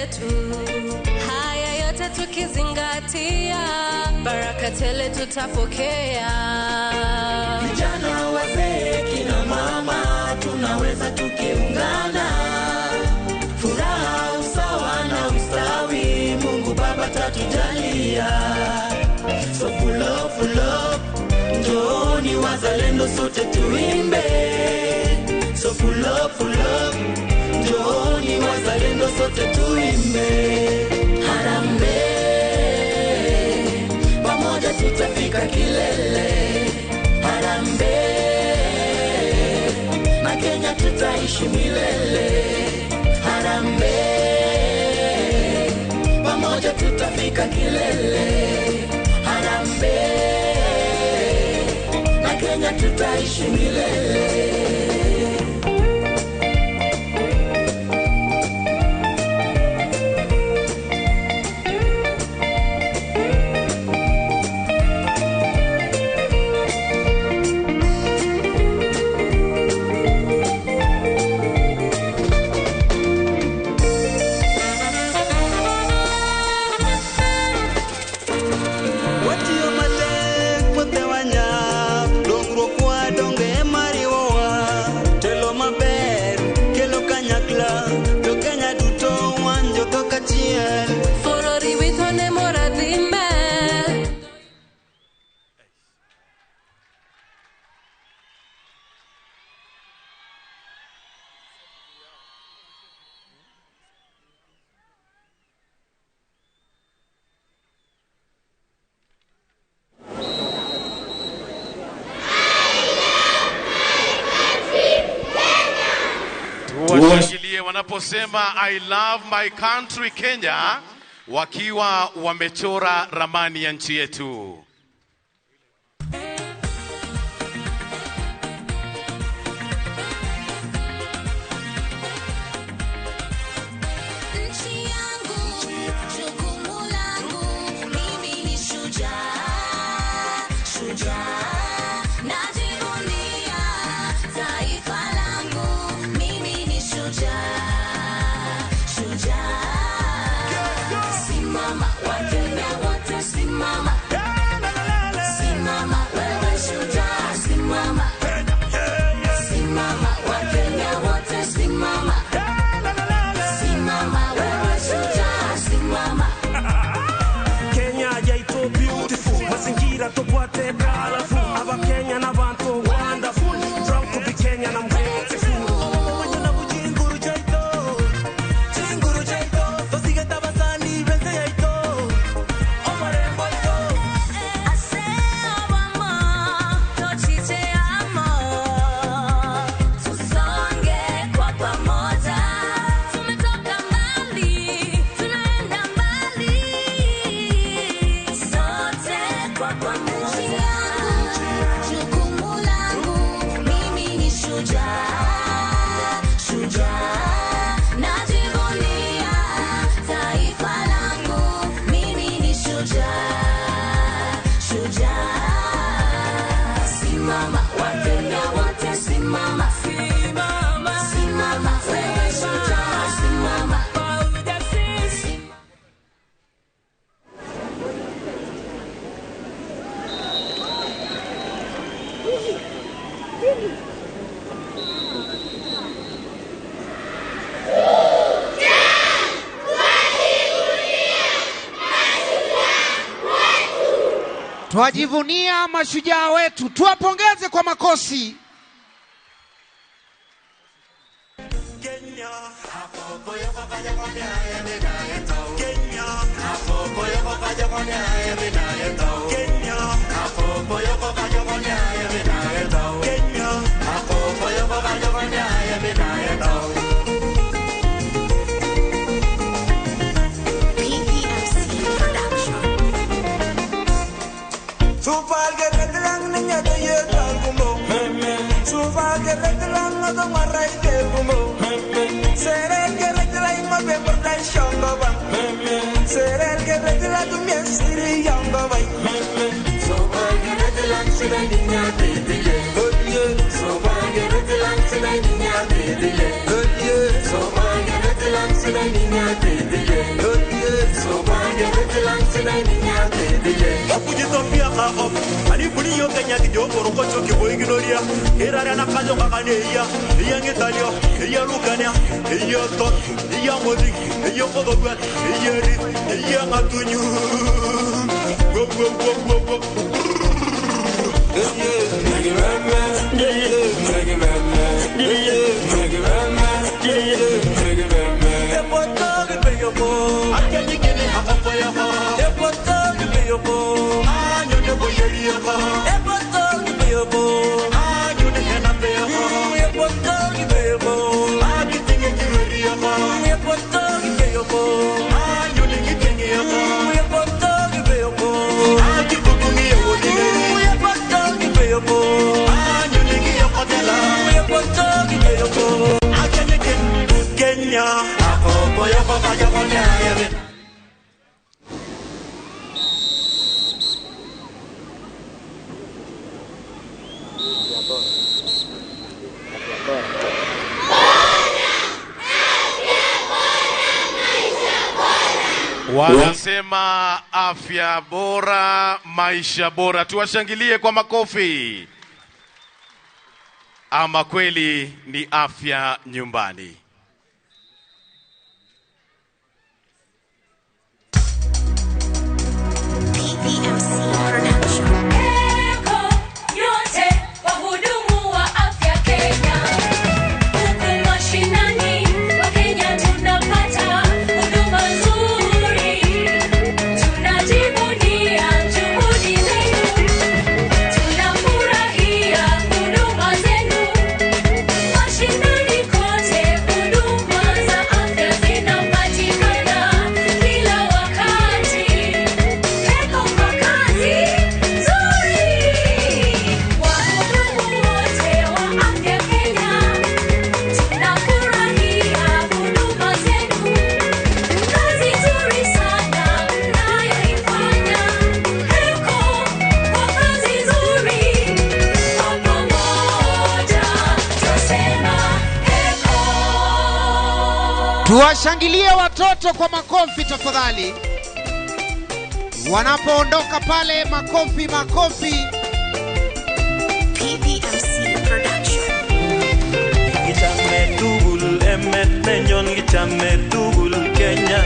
yetu. Haya yote tukizingatia, baraka tele tutapokea. Vijana, wazee, kina mama, tunaweza tukiungana. Furaha, usawa na ustawi, Mungu Baba tatujalia. So pull up, pull up, njooni wazalendo sote tuimbe. So pull up, pull up, njooni wazalendo sote tuimbe. Harambee, pamoja tutafika kilele. Harambee, na Kenya tutaishi milele. Harambee, pamoja tutafika kilele. Harambee, na Kenya tutaishi milele. Washangilie wanaposema I love my country Kenya, wakiwa wamechora ramani ya nchi yetu. Nchi yangu, jukumu langu, mimi ni shujaa, shujaa. Najivunia taifa langu, mimi ni shujaa, shujaa. Simama Wakenya wote, simama. Simama wewe shujaa, simama. Simama Wakenya wote, simama. Simama wewe shujaa, simama. Kenya yaito beautiful, mazingira tobwate colorful. Aba Kenya na bantu wonderful, proud to be Kenyan, I'm grateful. Tusonge kwa pamoja, tumetoka mbali, tunaenda mbali, sote kwa pamoja. Jukumu langu, mimi ni shujaa, shujaa. Najivunia taifa langu, mimi ni shujaa, shujaa. Simama Wakenya wote, simama. Simama, simama wewe shujaa, simama. Twajivunia mashujaa wetu, tuwapongeze kwa makosi. Wanasema afya bora, maisha bora. Tuwashangilie kwa makofi. Ama kweli ni afya nyumbani. PPMC Production. Eko yote wahudumu wa afya Kenya. Huku mashinani wa Kenya tunapata huduma nzuri. Tunajivunia juhudi zenu. Tunafurahia huduma zenu. Mashinani kote huduma za afya zinapatikana kila wakati. Eko kwa kazi nzuri. Wahudumu wote wa afya Kenya, tunafurahia huduma zenu. Kazi nzuri sana mnayoifanya. Eko kwa kazi nzuri. Kwa pamoja twasema eko. Tuwashangilie watoto kwa makofi tafadhali. Wanapoondoka pale, makofi makofi. PPMC Production. Kichame tugul emet nenyon, kichame tugul Kenya.